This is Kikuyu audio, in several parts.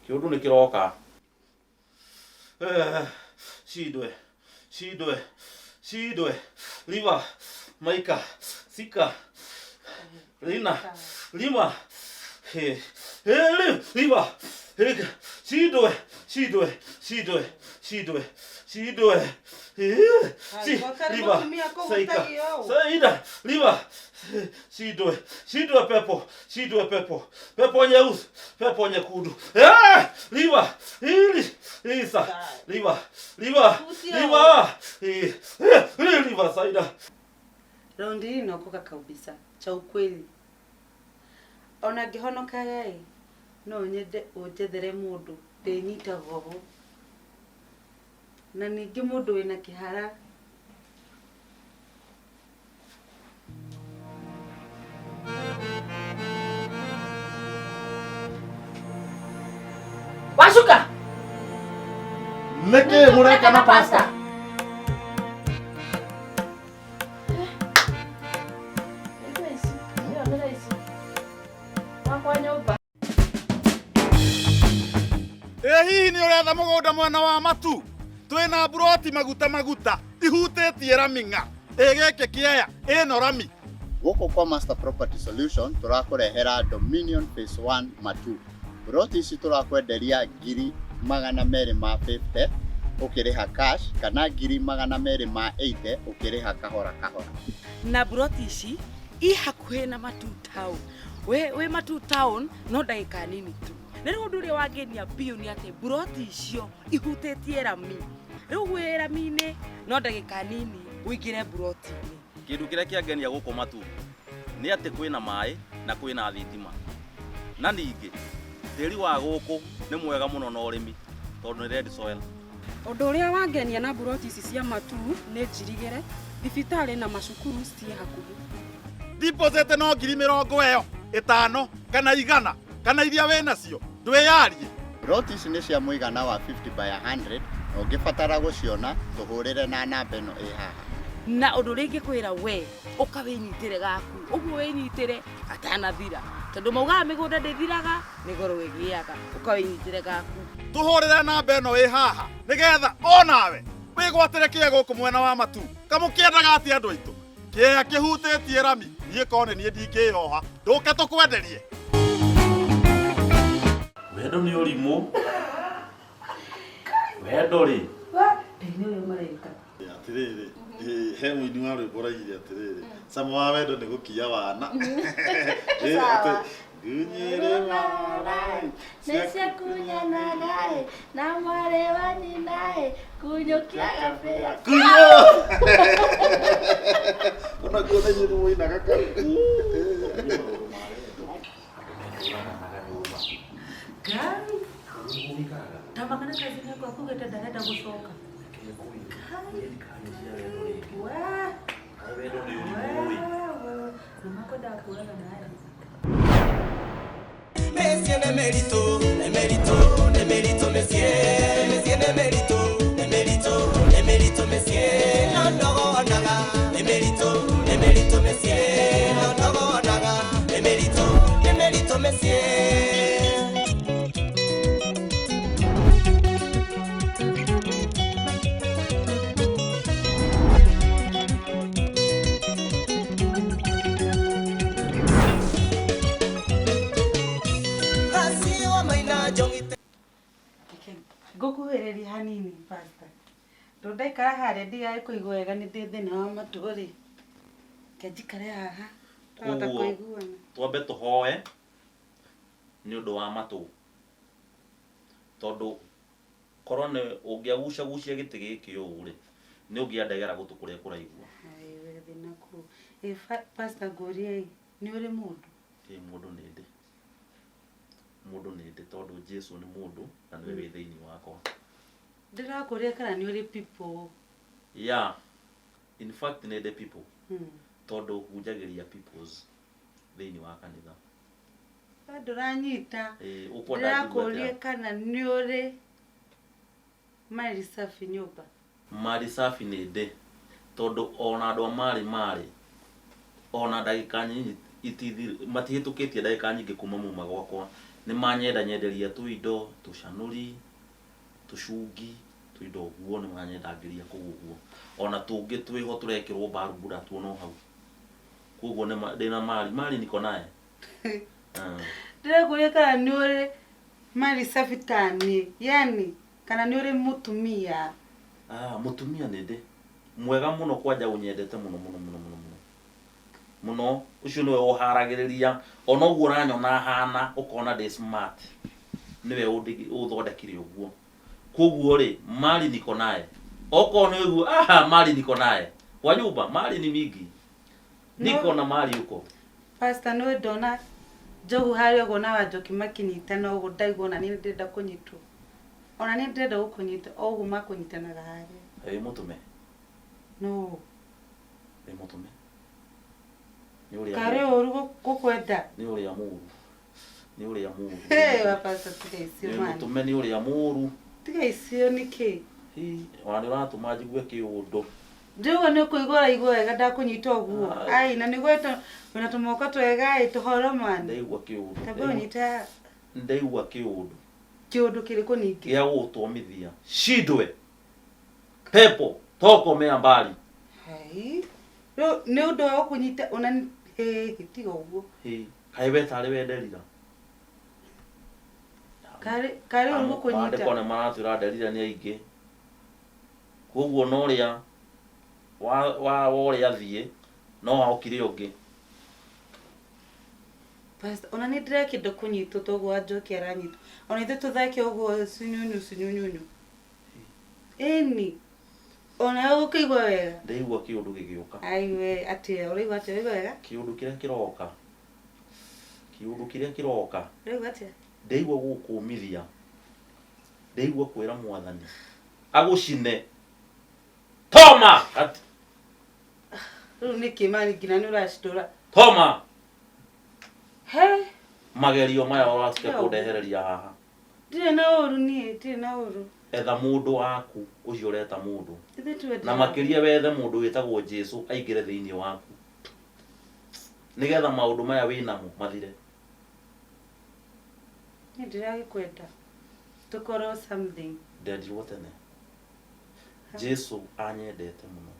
Kĩũndũ nĩ kĩroka. Eh, shidwe shidwe shidwe liva maika sika lina lima he he li liva he shidwe shidwe shidwe shidwe shidwe he si liva saika saida liva shidwe shidwe pepo shidwe pepo pepo nyeusi pepo nyekundu eh liva ili isa liva liva liva eh, eh, liva saida Raundi hii naokoka kabisa cha ukweli. Ona ngĩhonokaga ĩ no nyende ũnjethere mũndũ ndĩnyitaga ũũ na ningĩ mũndũ wĩna kĩhara. Wacuka! Nĩkĩ mũreka na pasta? Ĩ hihi nĩ ũretha mũgũnda mwena wa matu? Twĩna mburoti maguta maguta ihutĩtie rami ng'a. Ĩ gĩkĩ kĩeya ĩno rami. Gũkũ kwa Master Property Solution tũrakũrehera Dominion Phase 1 Matu. Mburoti ici tũrakwenderia 250,000 ũkĩrĩha cash kana 280,000 ũkĩrĩha kahora kahora. Na mburoti ici i hakuhĩ na Matu Town. We wĩ Matu Town no ndagĩka nini tu. Na rĩu ũndũ ũrĩa wangenia biũ nĩ atĩ mburoti icio ihutĩtie rami. Rĩu wĩ rami-inĩ no ndagĩka nini ũingĩre mburoti-inĩ. Kĩndũ kĩrĩa kĩangenia gũkũ Matu nĩ atĩ kwĩna maĩ na kwĩna thitima. Na ningĩ tĩri wa gũkũ nĩ mwega mũno na ũrĩmi tondũ nĩ red soil. Ũndũ ũrĩa wangenia na mburoti ici cia Matu nĩ njirigĩre, thibitarĩ na macukuru ciĩ hakuhĩ. Deposit no 50,000 kana 100 kana iria wĩ nacio ndwĩyarie. Mburoti ici nĩ cia mũigana wa 50 by 100 na ũngĩbatara gũciona tũhũrĩre na namba ĩno ĩ haha. Na ũndũ ũrĩa ingĩkwĩra we ũka wĩnyitĩre gaku ũguo wĩnyitĩre atanathira tondũ maugaga mĩgũnda ndĩthiraga nĩ goro ĩgĩaga ũka wĩnyitĩre gaku. Tũhũrĩre namba ĩno ĩ haha nĩgetha onawe wĩgwatĩre kĩea gũkũ mwena wa Matu. Kamũkĩendaga atĩa andũ aitũ? Kĩea kĩhutĩtie rami niĩ korwo nĩ niĩ ndingĩyoha ndũke tũkwenderie. Wendo nĩ ũrimũ. Wendo rĩ. Ngai ũrĩa mareka. Atĩrĩrĩ, he mũini wa rwĩmbo ũraigire atĩrĩrĩ, cama wa wendo nĩ gũkia wana. Ngunyĩrĩ marai. Nĩciakunyanaga-ĩ, na mwarĩ wa nyina-ĩ, kunyũkia gabĩa. Kunyo! Ona kuona inyuĩ nĩ mũinaga kau. Ngai. Ndamakana kazi yakwa kugete ndarenda gũcoka. Wendo nĩ ũrimũ ĩ. Nĩmakwendaga kũraga nawe. Mĩciĩ nĩ mĩritũ, nĩ mĩritũ, nĩ mĩritũ mĩciĩ, mĩciĩ nĩ mĩritũ, nĩ mĩritũ, nĩ mĩritũ mĩciĩ, no ndogonaga. Nĩ mĩritũ, nĩ mĩritũ mĩciĩ, no ndogonaga. Nĩ mĩritũ, nĩ mĩritũ mĩciĩ. Asiwa maina jongite. Ngũkuhĩrĩria hanini pastor. Tondũ ndaikara harĩa ndigae kũigua wega nĩ ndĩ thĩna wa matũ rĩ. Reke njikare haha twahota Koguo kũiguana. twambe tũhoe nĩ ũndũ wa matũ tondũ korwo nĩ ũngĩagucagucia gĩtĩ gĩkĩ ũũ rĩ nĩ ũngĩandegera gũtũ kũrĩa kũraigua. Ĩĩ wĩ nakuo. Ĩ pastor ngũrie ĩ, nĩ ũrĩ mũndũ? Ĩ mũndũ nĩ ndĩ. Mũndũ nĩ ndĩ tondũ Jesu nĩ mũndũ na nĩwe wĩ thĩinĩ wakwa. Ndĩrakũria kana nĩ ũrĩ people? Yeah. In fact nĩ ndĩ people tondũ hunjagĩria peoples thĩinĩ wa kanitha. We ndũranyita. Ĩ ũkwenda njigue Ndĩrakũria atĩa? kana nĩ ũrĩ mali safi nyũmba? Mali safi nĩ ndĩ tondũ ona andũ a marĩ marĩ ona ndagĩka nyinyi itithirũ matihĩtũkĩtie ndagĩka nyingĩ kuma muma gwakwa Nĩ manyendanyenderia tũindo, tũcanũri, tũcungi, tũindo ũguo nĩ manyendangĩria kũu ũguo. Ona tũngĩ twĩho tũrekĩrwo mbarubu ndatuona o hau. Koguo nĩ ndĩna mali, mali niko naye. Ah. Ndĩrakũria kana nĩ ũrĩ mali safi ta niĩ, yani kana nĩ ũrĩ mũtumia. Ah, mũtumia nĩ ndĩ. Mwega mũno kwanja ũnyendete mũno mũno mũno mũno mũno. Mũno, ũcio nĩwe ũharagĩrĩria, ona ũguo ũranyona hana, ũkona ndĩ smart, nĩwe ũthondekire ũguo. Koguo rĩ, mali niko naye. Okorwo nĩ ũguo, aha, mali niko naye. Kwa nyumba, mali ni mingi. Niko na mali huko. Pastor nĩ ndona njogu harĩa ũguo na Wanjoki makĩnyitana ũguo ndaigua ona niĩ ndĩrenda kũnyitwo. Ona niĩ ndĩrenda gũkũnyita o ũguo makũnyitanaga harĩa. Wĩ mũtũme. No. Wĩ mũtũme. Nĩ ũrĩa Karĩ mũru. ũru gũkwenda. Nĩ ũrĩa mũru. Nĩ ũrĩa mũru. Hey, wa pastor tiga icio Wĩ man. mũtũme nĩ ũrĩa mũru. Tiga icio nĩkĩ? Hi, ona nĩ ũratũma njigue kĩũndũ. Ndĩrauga nĩ ũkũigua ũraigua wega ndakũnyita ũguo. Ai, na nĩguo wĩna tũmoko twega ĩ tũhoro man. Ndaigua kĩũndũ. Tamba ũnyite haha. Ndaigua kĩũndũ. Kĩũndũ kĩrĩkũ ningĩ? Gĩa gũgũtũmithia. Shindwe. Pepo, tokomea mbali. Hai. Rĩu nĩ ũndũ wa gũkũnyita ona hĩ tiga ũguo. Hĩ, kaĩ we tarĩ we Delila? Karĩ karĩ ũru gũkũnyita. Maandĩko nĩ maratwĩra Delila nĩ aingĩ. Koguo na ũrĩa wa wa wa ũrĩa athiĩ no okire ũngĩ. Pastor, ona nĩ ndĩrakĩenda kũnyitwo toguo Wanjoki aranyitwo. Ona ithuĩ tũthake ũguo cinyunyu cinyunyunyu. Ĩni. Ona ũkĩigua wega. Ndaigua kĩũndũ gĩgĩũka. Aiwe atĩa ũraigua atĩa ũraigua wega? Kĩũndũ kĩrĩa kĩroka. Kĩũndũ kĩrĩa kĩroka. Ũraigua atĩa? Ndaigua gũkũmithia. Ndaigua kwĩra mwathani agũcine. Toma! Ati, Rĩu nĩkĩ mani nginya nĩ ũracitũra. Toma! He! Magerio maya ũratuĩka kũndehereria haha. Ndirĩ na ũru niĩ, ndirĩ na ũru. Etha mũndũ waku, ũcio ũreta mũndũ. Ithuĩ Na twendanaga. makĩria wethe mũndũ wĩtagwo Jesu aingĩre thĩinĩ waku. Nĩgetha maũndũ maya wĩnamo mathire. Niĩ ndĩragĩkwenda tũkorwo something. Ndendirwo tene. Jesu anyendete mũno.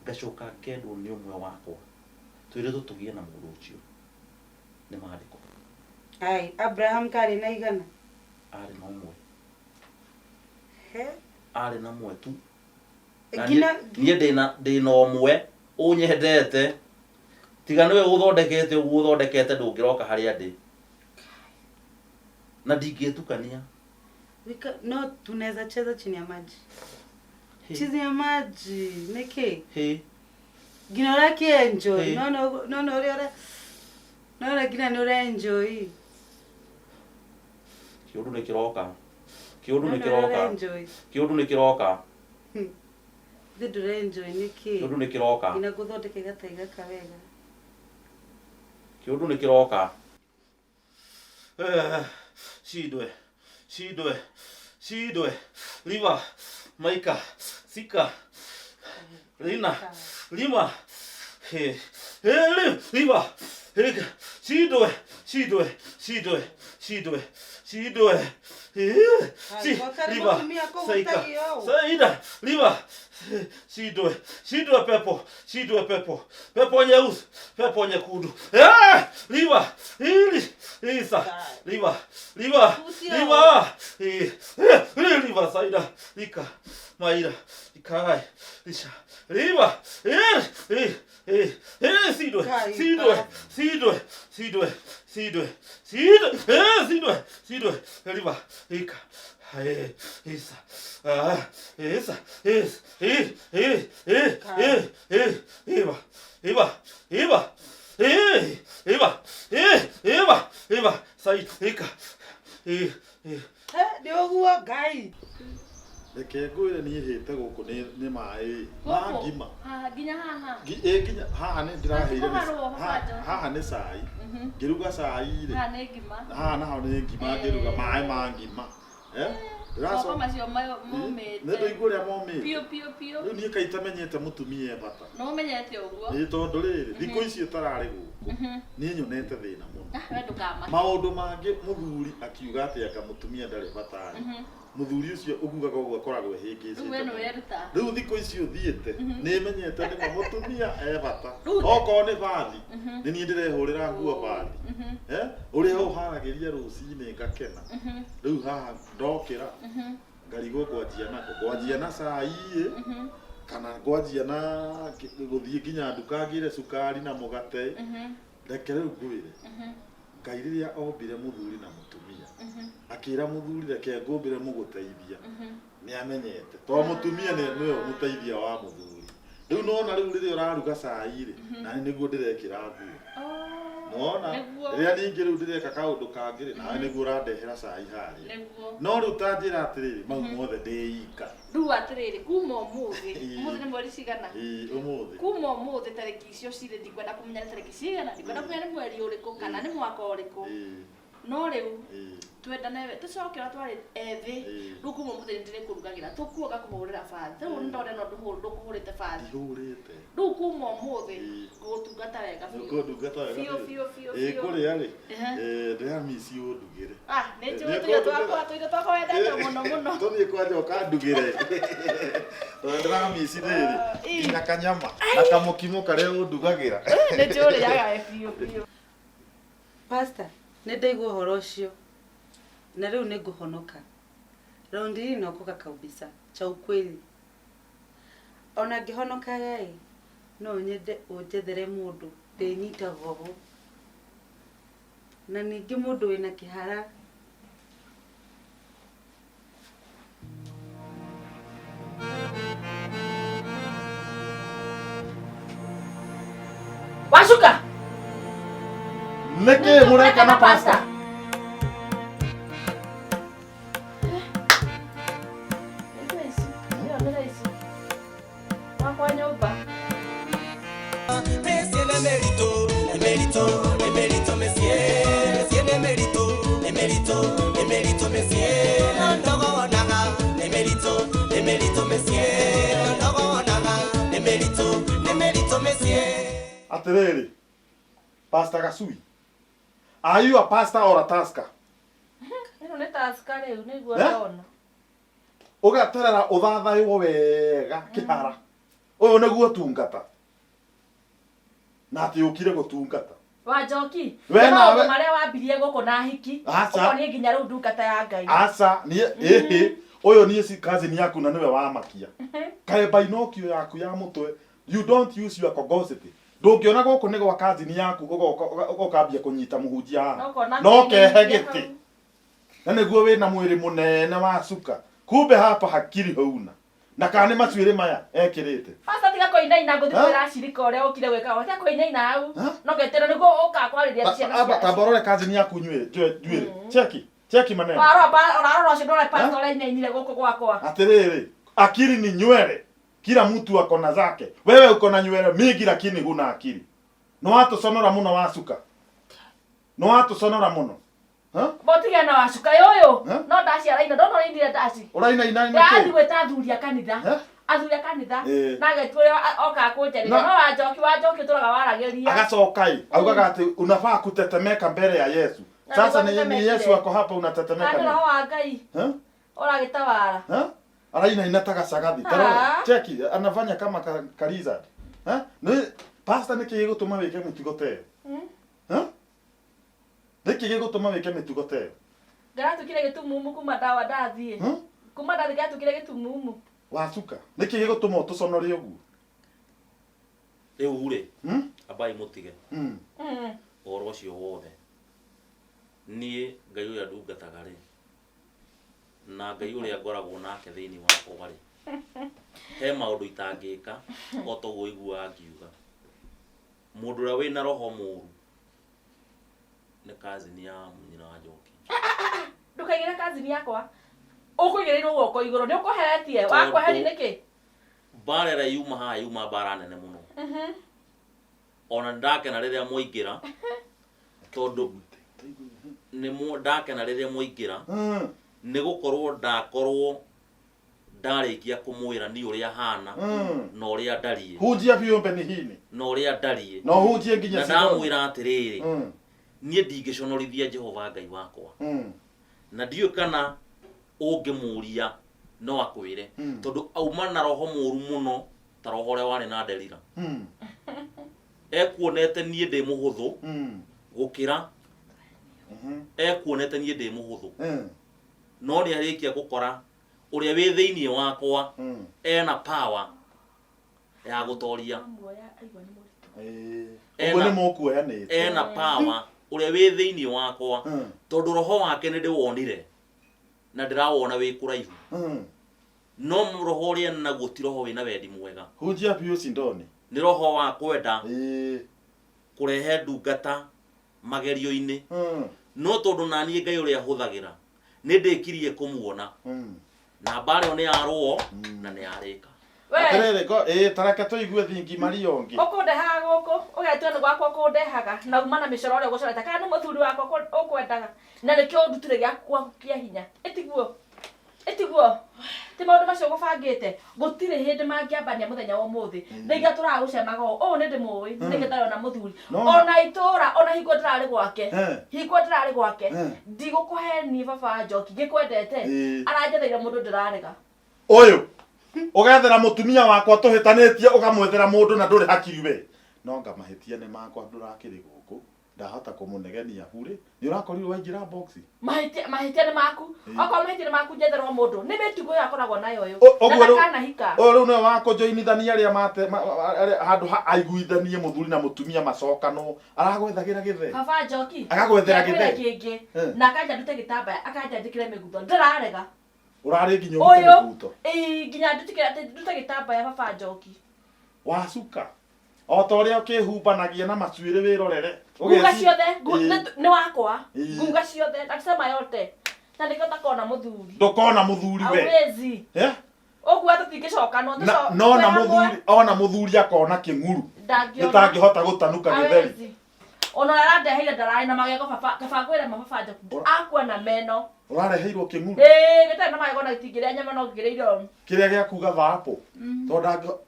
Ngacoka ngendwo nĩ ũmwe wakwa. Twĩrĩtwo tũgĩe na mũndũ ũcio. Nĩ maandĩko. Ai, Abraham karĩ na igana? Arĩ na ũmwe. He? Arĩ na ũmwe tu. Na Nginya niĩ ndĩna ndĩna ũmwe ũnyendete. Tiga nĩwe ũthondekete ũguo ũthondekete ndũngĩroka harĩa ndĩ. Na ndingĩtukania. Wika, no tunaweza cheza chini ya maji. He. Chini ya maji, nĩkĩ? He. Nginya ũrakĩenjoy. He. Nona nona ũrĩa ũra nona nginya nĩ ũraenjoy. Kĩũndũ nĩ kĩroka. Kĩũndũ nĩ Nona ũrĩa kĩroka. ũraenjoy. Kĩũndũ nĩ kĩroka. Ithe ndũraenjoy nĩkĩ? Kĩũndũ nĩ kĩroka. Nginya ngũthondeke gatai gaka wega. Kĩũndũ nĩ kĩroka. Eh, shindwe. Shindwe. Shindwe. Liva. Maika. Sika. Lina. Lima. He. He, liva. He, shindwe. Shindwe. Shindwe. Shindwe. Shindwe. He, si, liva. Saika. Saida. Liva. Shindwe. Shindwe pepo. Shindwe pepo. Pepo nyeusi. Pepo nyekundu. Eh, liva. Ili. Isa. Liva. Liva. Liva. Eh, eh, liva Saida. Lika. Maira. Ikai. Lisha. Liva. Eh, eh, eh, eh, shindwe. Shindwe. Shindwe. Shindwe. Shindwe. Shindwe. Eh, shindwe. Shindwe. Liva. Ika. Eh, Isa. Ah, Isa. Is. Eh, eh, eh, eh, eh, Iva. Iva. Iva. Eh, Iva. Eh, Iva. Iva. Sai. Ika. Eh, eh. He, nĩ ũguo Ngai. Reke ngwĩre niĩ hĩte gũkũ nĩ nĩ maĩ ma Gũkũ? ngima. Haha nginya haha. Ĩ nginya haha nĩ ndĩraheire nĩ- Kũharwo, kũharwo. haha nĩ cai. Ngĩruga cai rĩ. Haha nĩ ngima. Haha naho nĩ ngima ngĩruga maĩ ma ngima. Eh? Moko Ndĩracoka. macio momĩte. Nĩ ndũigua ũrĩa momĩte. Piũ piũ piũ. Rĩu niĩ kaĩ itamenyete mũtumia e bata. Nĩ ũmenyete ũguo. Ĩ tondũ rĩrĩ thikũ ici ũtararĩ gũkũ. Wanjikũ, niĩ nyonete thĩna mũno. Ah, we ndũkamake. Maũndũ mangĩ mũthuri akiuga atĩ anga mũtumia ndarĩ batarĩ, mũthuri ũcio ũgugaga ũguo akoragwo ehĩngĩcĩte Rĩu we mũno. nĩweruta. Rĩu thikũ ici ũthiĩte nĩ menyete nĩma mũtumia e bata. Rĩu- Okorwo nĩ bathi, nĩ niĩ ndĩrehũrĩra nguo bathi. Eh, ũrĩa ũharagĩria rũcinĩ ngakena. Rĩu haha ndokĩra ngarigwo ngwanjia nako, ngwanjia na cai ĩ, kana ngwanjia na gũthiĩ nginya nduka ngĩre cukari na mũgate. Reke rĩu ngwĩre, Ngai rĩrĩa ombire mũthuri na mũtumia, akĩra mũthuri reke ngũmbĩre mũgũteithia, nĩ amenyete tondũ mũtumia nĩwe mũteithia wa mũthuri. Rĩu nona rĩu rĩrĩa ũraruga cai rĩ, nani nĩguo ndĩrekĩra nguo. Nona Nĩguo. rĩrĩa ningĩ rĩu ndĩreka kaũndũ kangĩ rĩ, nawe nĩguo ũrandehera cai harĩa. Nĩguo. No rĩu ta njĩra atĩrĩrĩ, mau mothe ndĩ ika. Rĩu atĩrĩrĩ, kuma ũmũthĩ, Ĩĩ. ũmũthĩ nĩ mweri cigana? Ĩĩ, ũmũthĩ. Kuma ũmũthĩ tarĩki icio cirĩ, ndikwenda kũmenya nĩ tarĩki cigana, ndikwenda kũmenya nĩ mweri ũrĩkũ kana nĩ mwaka ũrĩkũ. No rĩu twendane, tũcoke ũrĩa twarĩ ethĩ. Rĩu kuma ũmũthĩ nĩ ndĩrĩkũrugagĩra, tũkuo ngakũhũrĩra bathi. Rĩu nĩ ndona ĩno ndũkũhũrĩte bathi. Ndihũrĩte. Rĩu kuma ũmũthĩ ngũgũtungata wega biũ. Nĩũkũndungata wega Biũ, biũ. biũ, biũ, Ĩĩ, biũ. kũrĩa rĩ, Ehe. ndĩramici ũndugĩre. Ah, nĩ njũĩ Nĩ tũirio ũkũndugĩra. twakwa, tũirio twakwa wendete mũno mũno. Tũthiĩ kwanja ũkandugĩre. Tondũ ndĩramici rĩrĩ, Ĩĩ. nginya kanyama na kamũkimo karĩa ũndugagĩra. Nĩ njũĩ ũrĩaga we biũ biũ. Pastor, nĩ ndaigua ũhoro ũcio na rĩu nĩ ngũhonoka. Raundi hii naokoka kabisa, cha ukweli. Ona ngĩhonokaga ĩ, no nyende ũnjethere mũndũ ndĩnyitaga ũũ, na ningĩ mũndũ wĩna kĩhara. Wacuka. Nĩkĩ mũreka na pastor? Ĩyo nĩ raici. Wakwa nyũmba. Mĩciĩ nĩ mĩritũ, nĩ mĩritũ, nĩ mĩritũ mĩciĩ. Mĩciĩ nĩ mĩritũ, nĩ mĩritũ, nĩ mĩritũ mĩciĩ. No ndogonaga, nĩ mĩritũ, nĩ mĩritũ mĩciĩ. No ndogonaga, nĩ mĩritũ, nĩ mĩritũ mĩciĩ. Atĩrĩrĩ, Pastor Gacui, are you a pastor or a tasker? Ĩno nĩ taska rĩu nĩguo Eh? ndona. Ũgaterera ũthathaiwo wega kĩhara. Ũyũ nĩguo tungata. Na atĩ ũkire gũtungata. Wanjoki, We nĩ maũndũ nawe- marĩa wambirie gũkũ na hiki, Aca. ũkoniĩ nginya rĩu ndungata ya Ngai. Aca, niĩ ĩhĩ, ũyũ niĩ si cousin yaku na nĩwe wamakia. Kaĩ bainokio yaku ya mũtwe, you don't use your cogosity. Ndũngĩona gũkũ nĩ gwa cousin yaku ũgoka ũkambia kũnyita mũhunjia haha. Na ũkona No kehe kĩmenyithia gĩtĩ. hau. Na nĩguo wĩna mwĩrĩ mũnene wa cuka. Kumbe hapa hakiri hauna. Na kana nĩ macuĩrĩ maya ekĩrĩte. Pastor, tiga kũinaina ngũthiĩ Ha? kwĩra acirika ũrĩa ũkire gwĩka, tiga kũinaina hau. Ha? No ngetĩra nĩguo ũkakwarĩria ciana Amba cia. tamba ũrore cousin yaku nywĩrĩ, njuĩrĩ. Cheki, cheki maneno. Warora ũrarora ũcio ndũrore pastor ũrĩa ainainire gũkũ gwakwa. Atĩrĩrĩ, akili ni nywele, kila mtu ako na zake. Wewe uko na nywele mingi lakini huna akili. No watũconora mũno wacuka. No watũconora mũno. Ha? Botige na wacuka ũyũ. Ha? No ndaci araina, ndona ũrainire ndaci. Ũrainaina Ndathi nĩkĩ? gwĩta athuri a kanitha. Eh? Athuri a kanitha. Eh. Na agetua ũrĩa okaga kũnjarĩria. Na- No Wanjoki, Wanjoki ũtũraga waragĩria. Agacoka ĩ, augaga atĩ unafaa kutetemeka mbele ya Yesu. Na Sasa nĩguo ni nĩtetemekire. Yesu ako hapa unatetemeka Kana nini? roho wa Ngai Ha? ũragĩtawara. Ha? Arainaina ta gacagathi. Ah. Tarora, cheki, anafanya kama ka, ka lizard. Ha? Nĩ pastor nĩkĩ gĩgũtũma wĩke mĩtugo ta ĩyo? Ha? Nĩkĩ gĩgũtũma wĩke mĩtugo ta ĩyo? Ngĩratukire gĩtumumu kuma ndawa ndathiĩ. Hmm? Kuma ndathiĩ ngĩratukire gĩtumumu. Wacuka, nĩkĩ gĩgũtũma ũtũconore ũguo? Rĩu rĩ, Hmm? ambai mũtige ũhoro ũcio wothe. Niĩ Ngai ũrĩa ndungataga rĩ, na Ngai ũrĩa ngoragwo nake thĩinĩ wakwa rĩ, he maũndũ itangĩka o ta ũguo ũiguaga ngiuga. Mũndũ ũrĩa wĩna roho mũru nĩ cousin ya nyina wa Njoki. Ndũkaigĩre kazini yakwa. Ũkũigĩrĩirwo guoko igũrũ nĩ ũkweheretie. Tondũ- Wakweheri nĩkĩ? Mbara ĩrĩa yuma haha yuma mbara nene mũno. Ona ndakena rĩrĩa mwaingĩra, tondũ nĩ ndakena rĩrĩa mwaingĩra, nĩ gũkorwo ndakorwo Ndarĩkia kũmwĩra niĩ ũrĩa hana na ũrĩa ndariĩ. Hunjia biũ Benihini. Na ũrĩa ndariĩ. Na ũhunjie nginya Na Sidoni. ndamwĩra atĩrĩrĩ, niĩ ndingĩconorithia Jehova Ngai wakwa. Na ndiũĩ kana ũngĩmũria no akwĩre, tondũ auma na roho mũru mũno ta roho ũrĩa warĩ na Delila. Ekuonete niĩ ndĩ mũhũthũ gũkĩra, ekuonete niĩ ndĩ mũhũthũ, no nĩ arĩkia gũkora ũrĩa wĩ thĩinĩ wakwa ena power ya gũtoria. Ũguo nĩ mũkuoyanĩte. Ena power ũrĩa wĩ thĩinĩ wakwa, tondũ roho wake nĩ ndĩwonire na ndĩrawona wĩ kũraihu, no roho ũrĩa naguo ti roho wĩna wendi mwega. Hunjia biũ Sidoni. Nĩ roho wa kwenda kũrehe ndungata magerio-inĩ, no tondũ naniĩ Ngai ũrĩa hũthagĩra nĩ ndĩkirie kũmuona, na mbara ĩyo nĩ yarũo na nĩ yarĩka. Atĩrĩrĩ, ĩĩ, tareke tũigue thingi Maria ũngĩ. Ũkũndehaga gũkũ ũgetua nĩ gwakwa ũkũndehaga na uma na mĩcoro ũrĩa ũgũcorete, kana nĩ mũthuri wakwa ũkwendaga na nĩkĩo ũndutire gwaku kĩa hinya. Ĩtiguo, ĩtiguo, ti maũndũ macio ũgũbangĩte gũtirĩ hĩndĩ mangĩambania mũthenya wa ũmũthĩ. Rĩngĩ tũraga gũcemaga ũũ ũũ nĩ ndĩmũĩ, nĩkĩ ndarĩ ona mũthuri ona itũra, ona hingo ndĩrarĩ gwake, hingo ndĩrarĩ gwake. Ndigũkũhenie, baba Njoki, ngĩkwendete, aranjetheire mũndũ ndĩrarega. Ũyũ ũgethera mũtumia wakwa tũhĩtanĩtie, ũkamwethera mũndũ na ndũrĩ hakiri we. No nga mahĩtia nĩ makwa, ndũrakĩrĩ gũkũ ndahota kũmũnegenia burĩ, nĩ ũrakorirwo waingĩra box. Mahĩtia, mahĩtia nĩ maku. Okorwo mahĩtia nĩ maku, njetherwo mũndũ nĩ mĩtugo ĩyo akoragwo nayo ũyũ Ũguo na ndakanahika. Ũyũ rĩu nĩwe wa kũjoinithania arĩa mate arĩa handũ ha aiguithanie mũthuri na mũtumia macokanwo, aragwethagĩra gĩthe. Baba Njoki. Agagwethera Ngwĩre gĩthe. kĩngĩ, na akanja ndute gĩtambaya, akanja njĩkĩre mĩgutho, ndĩrarega. Ũrarĩ nginya ũrute Ũyũ mĩbuto? Ĩĩ, nginya ndute gĩtambaya, baba Njoki. Wacuka o ta ũrĩa ũkĩhumbanagia na macuĩrĩ wĩrorere. Nguga ciothe nĩ wakwa. Nguga ciothe akisema yote, na nĩkĩo ũtakona mũthuri. Ndũkona mũthuri we. Hawezi. Eh? Ũguo tũtingĩcokanwo. Nona mũthuri, ona mũthuri akona kĩng'uru Ndangĩona. gĩtangĩhota gũtanuka gĩtheri. Hawezi. Ona ũrĩa arandeheire ndararĩ na magego, baba, kaba ngwĩre ma, baba Njoki akua na meno. Ũrareheirwo kĩng'uru? Ĩĩ, gĩtarĩ na magego na gĩtingĩrĩa nyama, no gĩkĩrĩa irio. Kĩrĩa gĩa kuga thaapũ tondũ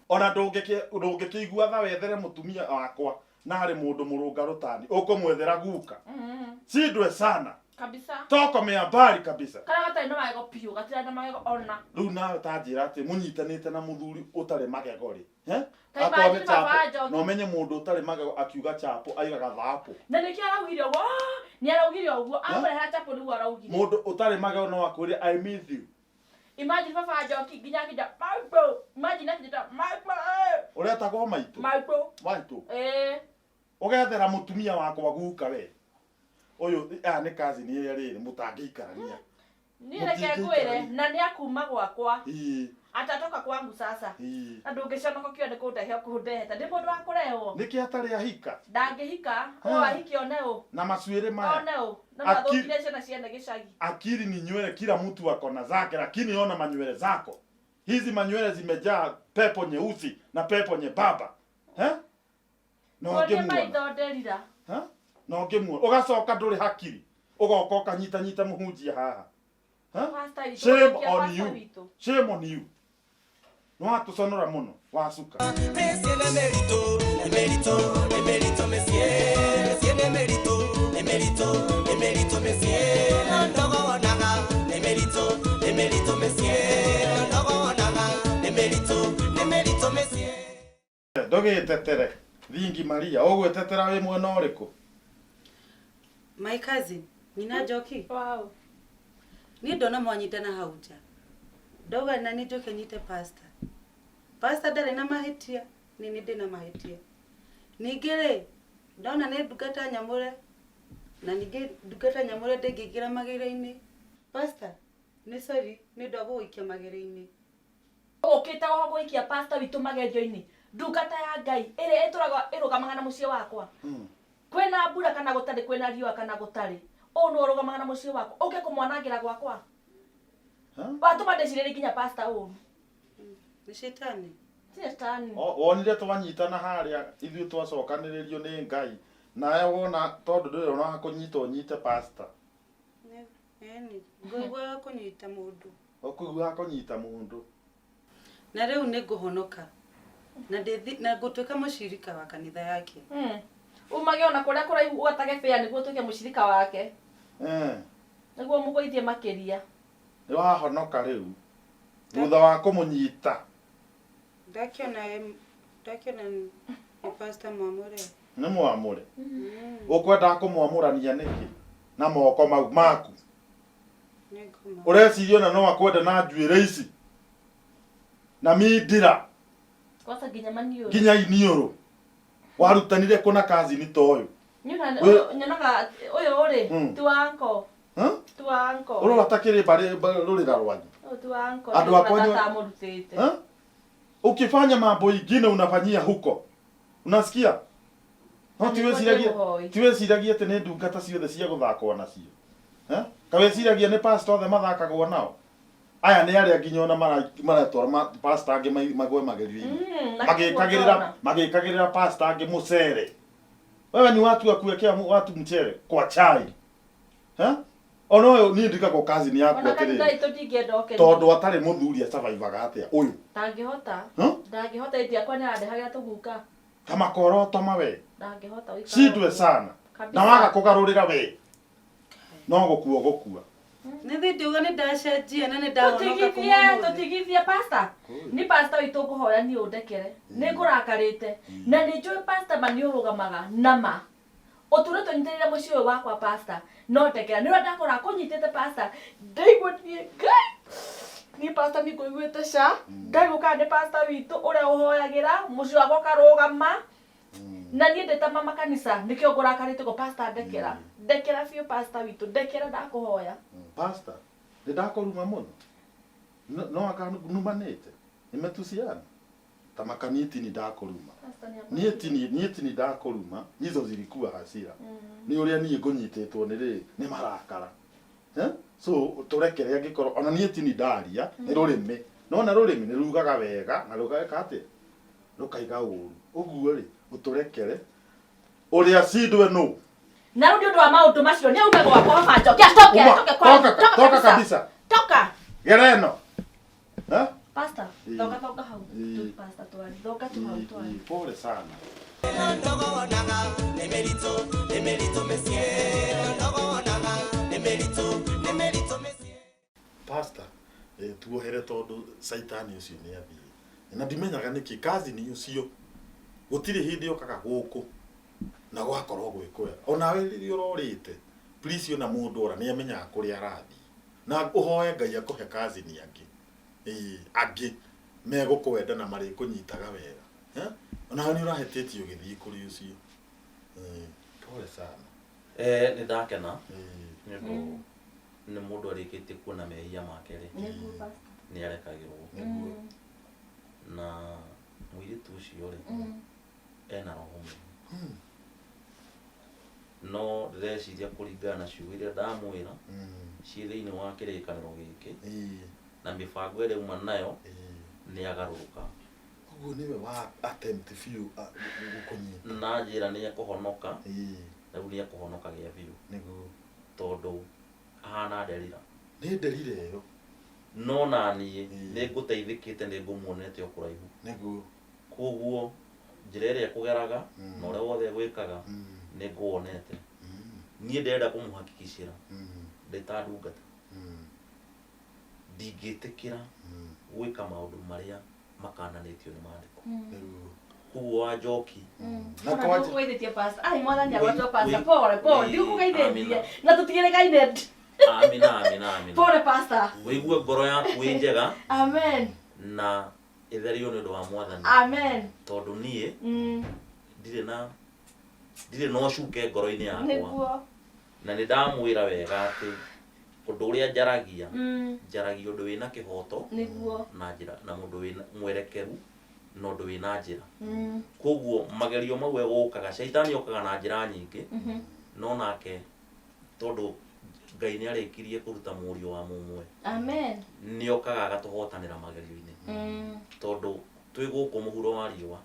ona ndũngĩkĩigua tha wethere mũtumia wakwa na harĩ mũndũ mũrũngarũ tani ũkũmwethera guka cindwe sana. Kabisa. Toko mĩambari kabisa. Karĩa gatarĩ na magego biũ, gatirĩ na magego ona. Rĩu nawe ta njĩra atĩ mũnyitanĩte na mũthuri ũtarĩ magego rĩ, eh? Ta Akorwo nĩ imagine, baba chapo, Njoki. na ũmenye mũndũ ũtarĩ magego akiuga chapo aigaga thaapũ. Na nĩkĩo araugire ũguo. Ah, nĩ araugire ũguo amũrehera chapo nĩguo araugire. Mũndũ ũtarĩ magego no akwĩre, "I miss you." Imagine, baba Njoki, nginya akĩnja maitũ, imagine akĩnjĩta maitũ, eh. Ũretagwo maitũ? Maitũ. Maitũ. Ĩĩ. Ũgethera mũtumia wakwa guka we. Ũyũ aya nĩ cousin ĩrĩa rĩrĩ mũtangĩikarania. Niĩ reke ngwĩre, na nĩ akuma gwakwa. Atatoka kwangu sasa. Na ndũngĩconokokio nĩ kũndehe ũkũndehete, ndĩ mũndũ wa kũrehwo. Nĩkĩ atarĩ ahika? Ndangĩhika ũũ, ahiki one ũ. Na macuĩrĩ maya. One ũ na mathũkire ciana ciene gĩcagi. Akili ni nywele, kila mtu ako na zake, lakini ona manywele zako. Hizi manywele zimejaa pepo nyeusi na pepo nyembamba. Eh? Na Tuonie ũngĩmuona. maitho nderira. Ha? Na ũngĩmuona. Ũgacoka ndũrĩ hakiri. Ũgoka ũkanyitanyita mũhunjia haha. Ha? Pastor witũ, Shame gũthũkia on pastor you. witũ. Shame on you. Nĩ watũconora mũno wacuka. Mĩciĩ nĩ mĩritũ, nĩ mĩritũ, nĩ mĩritũ mĩciĩ. Mĩciĩ nĩ mĩritũ, nĩ mĩritũ, nĩ mĩritũ mĩciĩ. No ndogo wonaga, nĩ mĩritũ, nĩ mĩritũ mĩciĩ. No ndogo wonaga, nĩ mĩritũ, nĩ mĩritũ mĩciĩ. Ndũgĩtetere thingi Maria, ũgwĩtetera wĩ mwena ũrĩkũ? My cousin, nyina Njoki. Wow. Niĩ ndona mwanyitana hau nja, ndauga na nĩ njoke nyite pastor. Pastor ndarĩ na mahĩtia, niĩ nĩ ndĩ na mahĩtia. Ningĩ rĩ, ndona nĩ ndungata nyamũre, na ningĩ ndungata nyamũre ndĩngĩingĩra magĩra-inĩ. Pastor, nĩ sorry nĩ ũndũ wa gũgũikia magĩra-inĩ. Ũkĩte gũka gũikia pastor witũ magerio-inĩ, ndungata ya Ngai ĩrĩa ĩtũraga ĩrũgamaga na mũciĩ wakwa, kwĩna mbura kana gũtarĩ, kwĩna riũa kana gũtarĩ, ũũ nĩwe ũrũgamaga na mũciĩ wakwa, ũke kũmwanangĩra gwakwa, watũma ndĩcirĩrie nginya pastor ũru. Nĩ cetani. Ti cetani. Wonire twanyitana harĩa ithuĩ twacokanĩrĩrio nĩ Ngai, nawe wona tondũ ndũrĩ ona kũnyita ũnyite pastor. Ĩni, ngũigua kũnyita mũndũ. Ũkũigua kũnyita mũndũ. Na rĩu nĩ ngũhonoka na ndĩthi na ngũtuĩka mũcirika wa kanitha yake. Umage ona kũrĩa kũraihu ũgatage bĩa nĩguo ũtuĩke mũcirika wake. Eh. Nĩguo mũgũithie makĩria. Nĩ wahonoka rĩu. Thutha wa kũmũnyita. Ndakiona ndakiona nĩ pastor mwamũre. Nĩ mwamũre. Ũkwendaga kũmwamũrania nĩkĩ? Na moko mau maku. Nĩ ngũma. Ũreciria ona no akwende na njuĩrĩ ici? Na mindira. Kwanza nginya maniũrũ. Nginya iniũrũ. Warutanire kũ na kazini ta ũyũ? Nyonaga ũyũ rĩ ti wa uncle. Ti wa uncle. Ũrora ta kĩrĩ mbarĩ rũrĩra rwanyu. Ũyũ ti wa uncle. Andũ akwa Tata amũrutĩte. Ukifanya mambo ingine unafanyia huko. Unasikia? No tiweciragia tiweciragia atĩ nĩ ndungata ciothe cia gũthakwo nacio. Eh? Kaweciragia nĩ pastor othe mathakagwo nao. Aya nĩ arĩa nginya ona maratwara pastor angĩ magwe magerio-inĩ. Magĩkagĩrĩra magĩkagĩrĩra pastor angĩ mũcere. Wewe ni watu wa kuwekea watu mchere kwa chai. Eh? Ona ũyũ niĩ ndigagwo kazi ni yaku atĩrĩrĩ. Tondũ atarĩ mũthuri asurvivaga atĩa ũyũ? Ndangĩhota. Ndangĩhota ĩndĩ akwa nĩ arandehagĩra tũguka. Ta makoroto mawe. Ndangĩhota gũikara. Cindwe sana. Na waga kũgarũrĩra we. No gũkua gũkua. Nĩ thĩ ndiuga nĩ ndacenjia na nĩ ndahonoka kuma ũmũthĩ. Tũtigithie pastor. Nĩ pastor witũ ngũhoya niĩ ũndekere. Nĩ ngũrakarĩte. Na nĩ njũĩ pastor ma nĩ ũrũgamaga na ma. Ũtũre tũnyitĩrĩre mũciĩ ũyũ wakwa pastor. No ndekera. Nĩ ũrĩa ndakora kũnyitĩte pastor. Ndaigua niĩ Ngai. Niĩ pastor nĩ ngũiguĩte ca. Ndaigua kana nĩ pastor witũ ũrĩa ũhoyagĩra mũciĩ wakwa ũkarũgama. Na niĩ ndĩ ta mama kanitha nĩkĩo ngũrakarĩte ũguo pastor ndekera. Ndekera biũ pastor witũ. Ndekera ndakũhoya. Pastor, nĩ ndakũruma mũno. No akanumanĩte. Nimetusiana. Ta makaniti ni ndakũruma. Niĩ ti ni ndakũruma. Hizo zilikuwa hasira. Nĩ ũrĩa niĩ ngũnyitĩtwo nĩ rĩrĩ nĩ marakara. So tũrekere angĩkorwo ona niĩ ti ni ndaria nĩ rũrĩmĩ. Nona rũrĩmĩ nĩ rugaga wega na rũgeka atĩa? Rũkaiga ũru. Ũguo rĩ ũtũrekere ũrĩa cindwe nũ. Na rĩu nĩ ũndũ wa maũndũ macio nĩ aume gwakwa baba njoki. Acoke acoke kwa toka kabisa. Toka. Gera ĩno. Pastor, thonga thonga hau. Tu pastor twari. Thonga tu hau twari. Pole sana. Pastor, tuohere tondũ caitani ũcio nĩ athiĩ. Na ndimenyaga nĩkĩ kazi ni ũcio. Gũtirĩ hĩndĩ okaga gũkũ na gwakorwo gwĩ kwega. Onawe rĩrĩa ũrorĩte, please ona mũndũ ora nĩ amenyaga kũrĩa arathiĩ. Na ũhoe Ngai akũhe kazi ni angĩ. Angĩ megũkwenda na marĩkũnyitaga wega. Onawe nĩ ũrahĩtĩtie ũgĩthiĩ kũrĩ ũcio. Pole sana. Nĩ ndakena. Nĩ ũndũ nĩ mũndũ arĩkĩtie kuona mehia make rĩ. Nĩ arekagĩrwo. Na mũirĩtu ũcio rĩ ena roho mũru. No ndĩreciria kũringana na ciugo iria ndamwĩra ciĩ thĩinĩ wa kĩrĩkanĩro gĩkĩ na mĩbango ĩrĩa auma nayo nĩ agarũrũka. Ũguo nĩwe wa attempt biũ gũkũnyita. Na njĩra nĩ ekũhonoka. Rĩu nĩ ekũhonoka gĩa biũ. Nĩguo. Tondũ ahana nderira. Nĩ nderira ĩyo. No naniĩ nĩ ngũteithĩkĩte nĩ ngũmuonete o kũraihu. Nĩguo. Koguo njĩra ĩrĩa ekũgeraga na ũrĩa wothe egwĩkaga nĩ ngũwonete. Niĩ ndĩrenda kũmũhakikicĩra ndĩ ta ndungata. Ndingĩtĩkĩra gwĩka maũndũ marĩa makananĩtio nĩ maandĩko. Koguo wa njoki. Na ndikũgeithĩtie pastor. Ai mwathani agwatwo pastor. Pole pole ndikũgeithĩtie. Na tũtigĩrĩgaine. Amina amina amina. Pole pastor. Wĩigue ngoro yaku ĩ njega. Amen. Na ĩtherio nĩ ũndũ wa mwathani. Amen. Tondũ niĩ ndirĩ na ũcuke ngoro-inĩ yakwa. Nĩguo. Na nĩ ndamwĩra wega atĩ ũndũ ũrĩa njaragia njaragia ũndũ wĩna kĩhoto nĩguo na njĩra na mũndũ wĩna mwerekeru na ũndũ wĩna njĩra. Koguo magerio mau egũkaga caitani okaga na njĩra nyingĩ no nake tondũ Ngai nĩ arĩkirie kũruta mũriũ wa mũmwe. Amen. Nĩ okaga agatũhotanĩra magerio-inĩ. Tondũ twĩ gũkũ mũhuro wa riũa.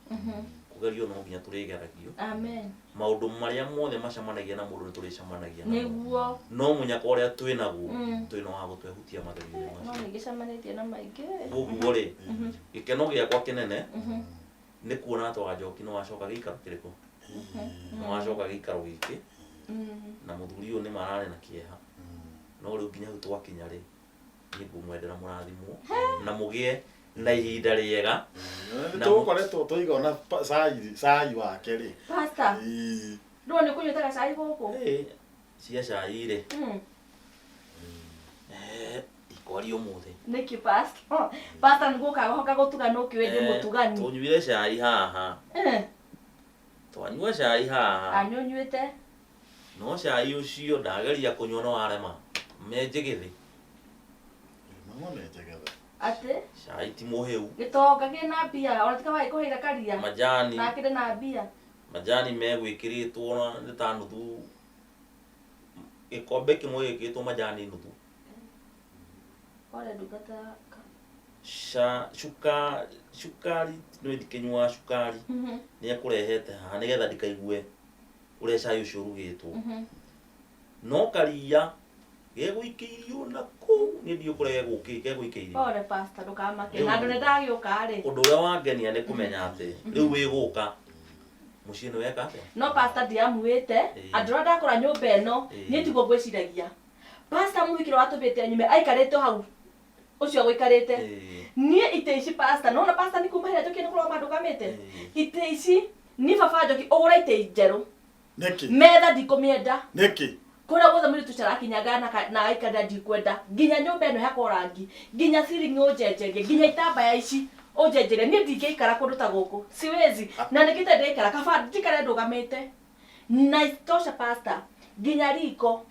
Kũgerio no nginya tũrĩgeragio. Amen. Maũndũ marĩa mothe macemanagia na mũndũ nĩ tũrĩcemanagia namo. Nĩguo. No mũnyaka ũrĩa twĩ naguo twĩna wa gũtwehutia magerio No macio. nĩngĩcemanĩtie na maingĩ. Koguo rĩ, gĩkeno gĩakwa kĩnene nĩ kuona atĩ Wanjoki nĩ wacoka gĩikaro kĩrĩkũ? Nĩ wacoka gĩikaro gĩkĩ na mũthuri ũyũ nĩ mararĩ na kĩeha. No rĩu nginya hau twakinya rĩ, niĩ ngũmwendera mũrathimwo na mũgĩe na ihinda rĩega. Nĩ tũgũkoretwo tũigona cai wake rĩ. Pastor, ndũĩ nĩ ũkũnyuĩte gacai gũkũ? Cia cai rĩ. Ikwaria ũmũthĩ. Nĩkĩ pastor? Pastor nĩ gũka hoka gũtuga nũ kĩũĩ ndĩ mũtugani. Tũnyuire cai haha. Twanyua cai haha. Anyũnyuĩte. No cai ũcio ndageria kũnyua no warema. Me njĩgĩthĩ. Mama me njĩgĩthĩ. Atĩ? Cai ti mũhĩu. Gĩtonga kĩna mbia, ona ti kaba gĩkũheire karia. Majani. Na kĩrĩ na mbia. Majani megwĩkĩrĩtwo nĩ ta nuthu. Gĩkombe kĩmwe gĩkĩrĩtwo majani nuthu. Pole ndungata. Cukari nĩ ndikĩnyuaga cukari. Nĩ ekũrehete haha nĩgetha ndikaigue ũrĩa cai ũcio ũrugĩtwo. No karia gegũikĩirio na kũu niĩ ndiũĩ kũrĩa gegũikĩirio. Pole pastor, ndũkamake. Na andũ nĩ ndagĩũka rĩ. Ũndũ ũrĩa wangenia nĩ kũmenya atĩ rĩu wĩ gũka mũciĩ nĩ weka atĩa? No pastor ndiamuĩte, andũ arĩa ndakora nyũmba ĩno niĩ tiguo ngwĩciragia. Pastor mũhiki ũrĩa watũmĩte nyume aikarĩte hau ũcio agũikarĩte. Niĩ itĩ ici pastor, nĩwona pastor nĩ kuma hĩrĩa Njoki nĩ kũrũgama ndũgamĩte? Itĩ ici niĩ baba Njoki ũgũre itĩ njerũ. Nĩkĩ? Metha ndikũmĩenda. Nĩkĩ? Kũrĩa guothe mũirĩtu ũcio arakinyaga na agaikarĩra ndikwenda. Nginya nyũmba ĩno ĩhakwo rangi, nginya ceiling ũnjenjerie, nginya itambaya ici ũnjenjerie. Niĩ ndingĩikara kũndũ ta gũkũ. Siwezi. Na nĩkĩo itarĩ ndĩraikara, kaba njikare ndũgamĩte. Na isitoshe pastor, nginya riko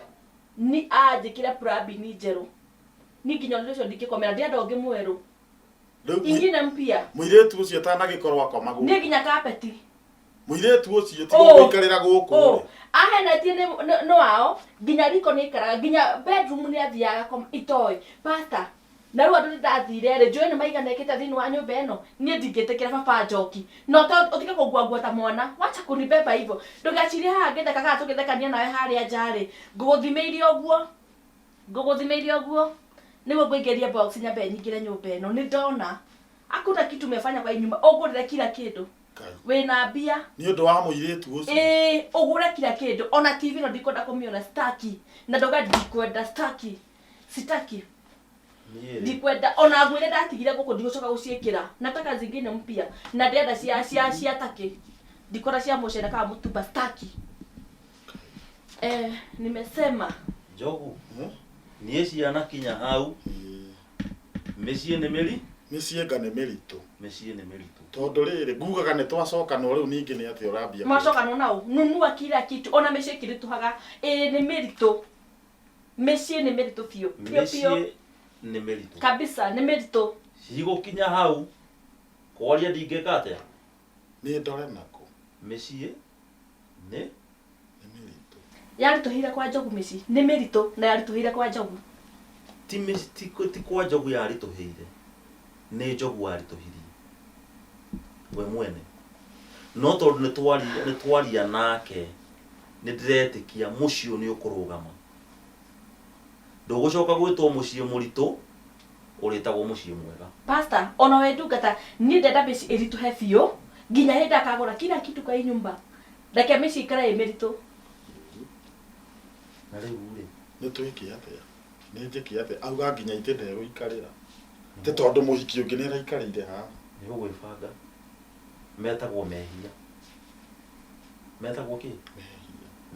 ni anjĩkĩre plambini njerũ. Niĩ nginya ũndũ ũcio ndingĩkomera, ndĩrenda ũngĩ mwerũ. Ingine mpya. Mũirĩtu ũcio atanagĩkorwo akoma gũkũ. Niĩ nginya kapeti. Mũirĩtu ũcio ti gũikarĩra gũkũ. Ahenetie nĩ wao, nginya riko nĩ aikaraga, nginya bedroom nĩ athiaga akoma itoĩ. Pastor, na rĩu andũ nĩ ndathire rĩ, njũĩ nĩ maigana ekĩte thĩinĩ wa nyũmba ĩno, niĩ ndingĩtĩkĩra baba Njoki. No ũtige kũnguangua ta mwana, wacha kunibeba hivyo. Ndũgecirie haha ngĩtheka kana tũgĩthekania nawe harĩa nja rĩ, ngũgũthimĩire ũguo. Ngũgũthimĩire ũguo. Nĩguo ngũingĩria box nyambe nyingĩre nyũmba ĩno. Nĩ ndona. Hakuna kitu umefanya kwa hii nyumba, ũgũrĩre kila kĩndũ. Wĩna mbia. Nĩ ũndũ wa mũirĩtu ũcio. Ĩĩ, ũgũre kila kĩndũ. Ona TV no ndikwenda kũmĩona, sitaki. Na ndauga ndikwenda, sitaki. Sitaki. Ndikwenda ona nguo iria ndatigire gũkũ ndigũcoka gũciĩkĩra. Nataka zingine mpya. Na ndĩrenda cia takĩ. Ndikwenda cia mũcere kana mũtumba, sitaki. Nimesema. Njogu. Niĩ ciana kinya hau. Mĩciĩ nĩ mĩri? Mĩciĩ nga nĩ mĩritũ. Mĩciĩ nĩ mĩritũ. Tondũ rĩrĩ ngugaga nĩ twacokanwo rĩu ningĩ nĩ atĩa ũrambia. Mwacokanwo nao, nunua kila kitu. Ona mĩciĩ ĩkĩritũhaga, ĩĩ nĩ mĩritũ. Mĩciĩ nĩ mĩritũ biũ. Biũ biũ. Mĩciĩ nĩ mĩritũ. Kabisa nĩ mĩritũ. Cigũkinya hau kwaria ndingĩka atĩa? Nĩ ndore nako. Mĩciĩ nĩ mĩritũ. Yaritũhĩire kwa Njogu mĩciĩ. Nĩ mĩritũ na yaritũhĩire kwa Njogu. Ti mĩciĩ ti kwa Njogu yaritũhĩire. Nĩ Njogu waritũhirie. We mwene. No tondũ nĩ twaria nake nĩ ndĩretĩkia mũciĩ nĩ ũkũrũgama. Ndũgũcoka gwĩtwo mũciĩ mũritũ, ũrĩtagwo mũciĩ mwega. Pastor, ona we ndungata, niĩ ndenda mĩciĩ ĩritũhe biũ nginya hĩndĩ akagũra kila kitu kwa hii nyumba. Reke mĩciĩ ĩikare ĩ mĩritũ. Na rĩu rĩ, nĩ twĩke atĩa? Nĩ njĩke atĩa? Auga nginya itĩ ndegũikarĩra. Ti tondũ mũhiki ũngĩ nĩ araikarĩire haha. Nĩ ũgwĩbanga. Metagwo mehia. Metagwo kĩ?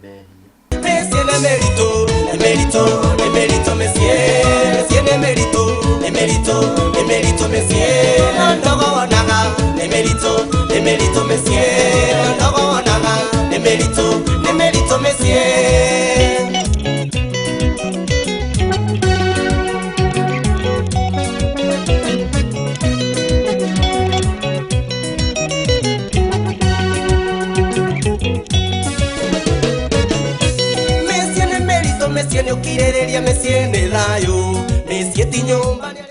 Mehia. Mĩciĩ nĩ mĩritũ, nĩ mĩritũ, nĩ mĩritũ mĩciĩ. Mĩciĩ nĩ mĩritũ, nĩ mĩritũ, nĩ mĩritũ mĩciĩ. No ndogonaga, nĩ mĩritũ, nĩ mĩritũ mĩciĩ. No ndogonaga, nĩ mĩritũ, nĩ mĩritũ mĩciĩ. Mĩciĩ nĩ ũkirĩrĩria, mĩciĩ nĩ thayũ, mĩciĩ ti nyũmba.